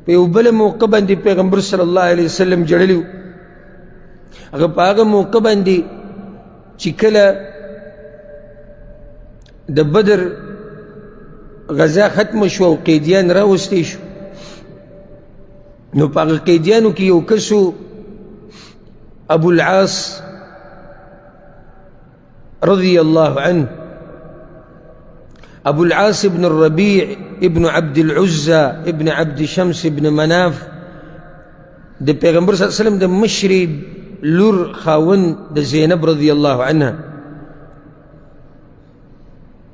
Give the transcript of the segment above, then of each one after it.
په یو بله موقع باندې پیغمبر صلی الله علیه وسلم ژړلي، هغه په هغه موقع باندې چې کله د بدر غزا ختمه شوه او قیدیان راوستی شو، نو په هغه قیدیانو کې یو کس و، ابو العاص رضی الله عنه، ابو العاص ابن الربيع ابن عبد العزى ابن عبد شمس ابن مناف، د پیغمبر صلی الله علیه وسلم د مشرې لور خاوند د زینب رضی الله عنها،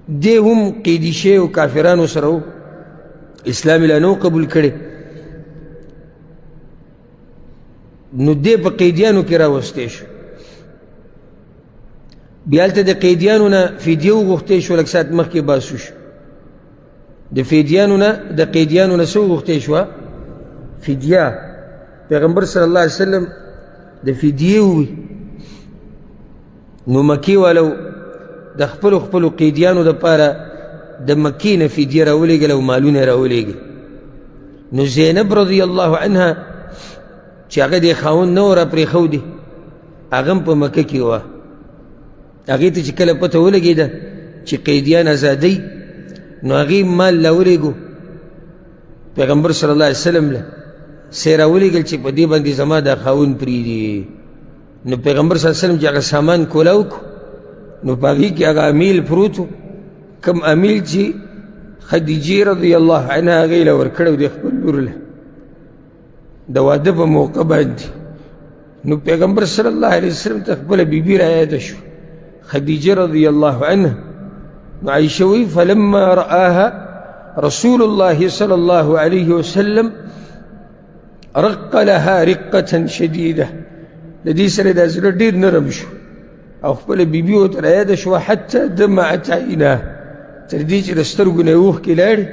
دی هم قیدي شوی او کافرانو سره و، اسلام یې لا نه و قبول کړی. نو دی په قیدیانو کې راوستی شو. بیا هلته د قیدیانو نه فدیه وغوښتی شو، لږ ساعت مخکې باسو شو. د فدیانو نه، د قیدیانو نه څه وغوښتی شوه؟ فدیه. پیغمبر صلی الله علیه وسلم د فدیې ووي. نو مکې والو د خپلو خپلو قیدیانو دپاره د مکې نه فدیه راولېږله او مالونه یې راولېږل. نو زینب رضی الله عنها چې هغه د خاوند نه و راپرېښودې، هغه هم په مکه کې وه. هغې ته چې کله پته ولګېده چې قیدیان ازادوي، نو هغې مال راولېږو پیغمبر صلی الله علیه وسلم له څه یې راولېږل چې په دې باندې زما دا خاوند پرېږدي. نو پیغمبر صلی الله علیه وسلم چې هغه سامان کولاو کړو، نو په هغې کې هغه امیل پروت و، کوم امیل چې خدیجې رضی الله عنها هغې له ورکړی دی خپل لور له د واده په موقع باندې. نو پیغمبر صلی الله علیه وسلم ته خپله بیبي رایاده شو، خدیجه رضی الله عنها. نو عایشه وایي فلما رآها رسول الله صلی الله علیه وسلم رق لها رقة شدیده. د دې سره دا زړه ډېر نرم شو او خپله بیبي ورته رایاده شوه، حتی دمعت عیناه، تر دې چې د سترګو نه یې اوښکې لاړې.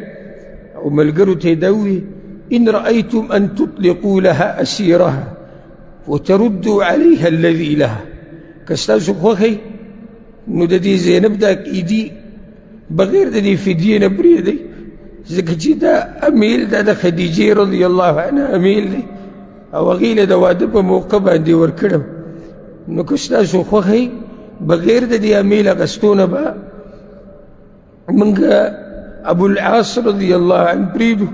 او ملګرو ته یې دا وویل إن رأيتم أن تطلقوا لها أسيرها وتردوا عليها الذي لها، که ستاسو خوښ نو د دې زینب دا قیدي بغیر د دې فدیې نه پرېږدئ، ځکه چې دا امیل دا د خدیجې رضی الله عنها امیل دی او هغې له د واده په موقع باندې ورکړم. نو که ستاسو خوښ بغیر د دې امیل اخیستو نه به موږ ابو العاص رضی الله عنه پرېږدو.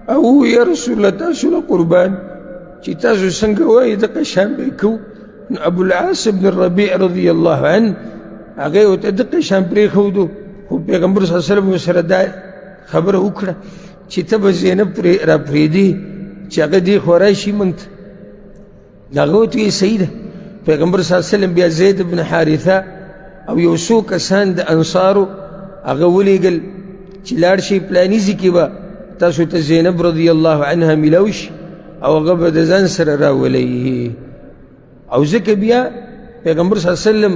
او یا رسول الله تاسو له قربان چې تاسو څنګه وایي دغه شان به یې کوو. نو ابو العاص بن الربیع رضی الله عنه هغه یې ورته دغه شان پرېښودو، خو پیغمبر صلی الله علیه وسلم ورسره دا خبره وکړه چې ته به زینب پرې راپرېږدې چې هغه دې خو راشي موږ ته. هغه ورته ویل صحیح ده. پیغمبر صلی الله علیه وسلم بیا زید بن حارثه او یو څو کسان د انصارو هغه ولیږل چې لاړ شئ پلاني ځای کې به تاسو ته زینب رضی الله عنها میلاو شي او هغه به د ځان سره راولئ. او ځکه بیا پیغمبر صلی الله علیه وسلم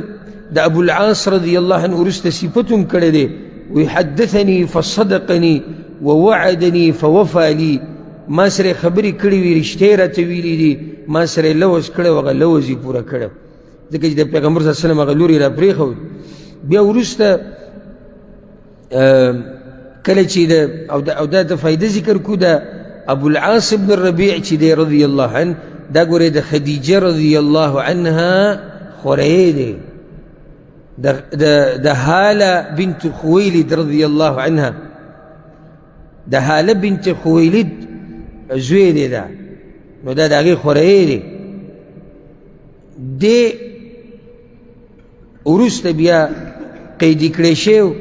د ابو العاص رضی الله عنه وروسته صفت هم کړی دی، وی حدثني فصدقني ووعدني فوفى لي، ما سره خبرې کړې وي، رښتیا یې راته ویلي دي، ما سره یې لوظ کړی و، هغه لوظ یې پوره کړی، ځکه چې د پیغمبر صلی الله علیه وسلم هغه لور یې راپرېښود. بیا وروسته کله چې د او دا د فایده ذکر کو د ابو العاص بن الربیع چې دی رضی الله عنه، دا ګورې د خدیجه رضی الله عنها خورې دی، د هاله بنت خویلد رضی الله عنها، د هاله بنت خویلد زوی دی دا، نو دا د هغې خورې دی. دی وروسته بیا قیدي کړی شوی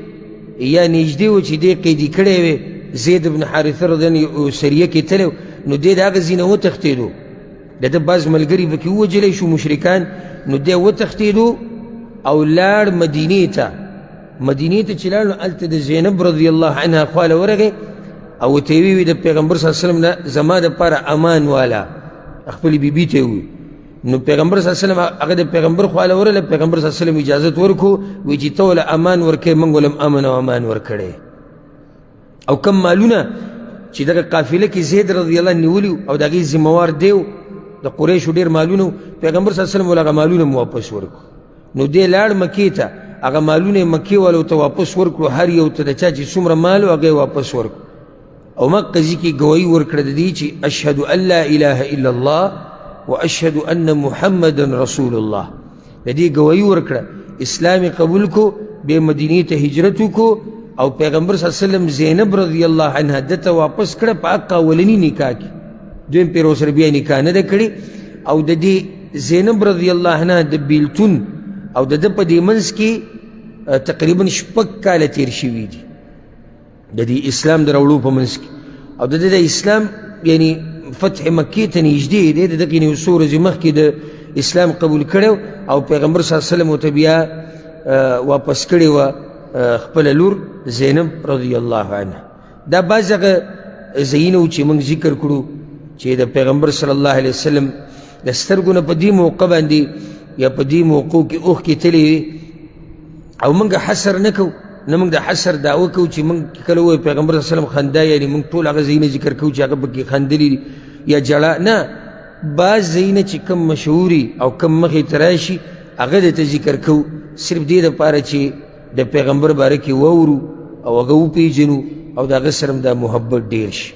یا نږدې و چې دی قیدي کړی وی، زید بن حارثه رضی الله عنه سریه کې تللی، نو دی د هغه ځای نه وتښتېدو، د ده بعض ملګري پکې ووژلی شو مشرکان، نو دی وتښتېدو او لاړ مدینې ته. مدینې ته چې لاړ نو هلته د زینب رضی الله عنها خواله ورغی او ورته یې وویل د پیغمبر صلی الله علیه وسلم نه زما دپاره امان والا، خپلې بیبي ته یې وویل. نو پیغمبر صلی الله علیه وسلم هغه د پیغمبر خواله ورغله، پیغمبر صلی الله علیه وسلم اجازت ورکړو، وایي چې ته وله امان ورکړې، موږ ولم امن او امان ورکړی. او کم مالونه چې دغه قافله کې زید رضی الله نیولي او د هغې ذمهوار دی د قریشو ډېر مالونه، پیغمبر صلی الله علیه وسلم ول هغه مالونه مو واپس ورکړو. نو دی لاړ مکې ته، هغه مالونه یې مکې والو ته واپس ورکړو، هر یو ته د چا چې څومره مال و هغه یې واپس ورکړو. او ما قضیه کې ګواهي ورکړه د دې چې اشهد ان لا اله الا الله واشهد ان محمدا رسول الله. د دې ګواهي ورکړه، اسلام قبول کو، بیا مدینې ته هجرت وکړو او پیغمبر صلی الله علیه وسلم زینب رضی الله عنها ده ته واپس کړه په حق اولني نکاح کې. دویم پیر ورسره بیا نکاح نه ده کړې. او د دې زینب رضی الله عنها د بیلتون او د ده په دې منځ کې تقریبا 6 کاله تېر شوي دي د دې اسلام د راوړو په منځ کې. او د ده د اسلام یعنی فتح مکې ته نږدې دی، د دغې یو څو ورځې مخکې د اسلام قبول کړی او پیغمبر صلی الله علیه وسلم ورته بیا واپس کړې وه خپله لور زینب رضی الله عنها. دا بعض هغه ځایونه وو چې موږ ذکر کړو چې د پیغمبر صلی الله علیه وسلم د سترګو نه په دې موقع باندې یا په دې موقعو کې اوښکې تللې وې. او موږ حصر نه کوو، نه موږ د حصر دعوه کوو چې موږ کله ووایو پیغمبر صلی الله علیه وسلم خندا، یعنې موږ ټول هغه ځایونه ذکر کوو چې هغه پکې خندلي دي یا ژړا. نه، بعض ځایونه چې کوم مشهوري او کوم مخې ته راشي هغه درته ذکر کوو، صرف دې دپاره چې د پیغمبر باره کې واورو او هغه وپېژنو او د هغه سره هم دا محبت ډېر شي.